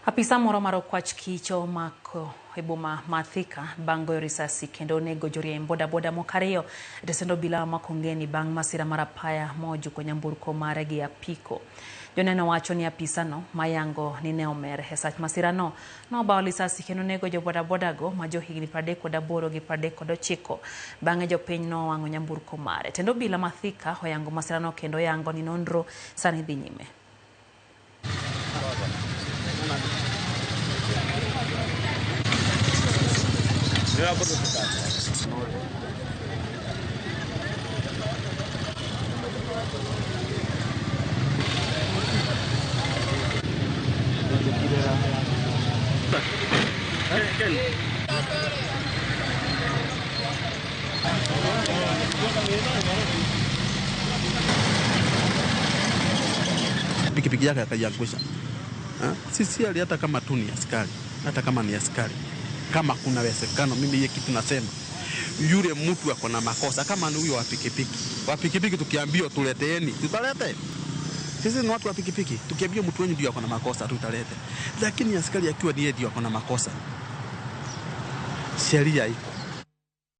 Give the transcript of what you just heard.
Apisa moro mar okwach kich omako e boma ma Thika bang' goyo risasi kendo onego joriemb bodaboda moko ariyo e tesend obila ma Makongeni bang' masira mar apaya mojuko nyamburko mare gi apiko. Joneno wacho ni apisano mayango ni ne omer e sach masirano nobawo lisasi kendo onego jo bodaboda go ma johigni 38 gi 39. Bang'e jopiny nowang'o nyamburko mare. Tend obila ma Thika oyango masirano kendo oyango ni nonro sani dhi nyime. Pikipiki yake akaiangusha. Sisi ali hata kama tu ni askari, hata kama ni askari, kama kuna uwezekano, mimi hiyo kitu nasema yule mtu ako na makosa, kama ni huyo wa pikipiki. Wa pikipiki tukiambiwa tuleteeni, tutalete. Sisi ni watu wa pikipiki, tukiambiwa mtu wenyu ndio ako na makosa tutalete. Lakini askari akiwa ni yeye ndio ako na makosa, sheria iko.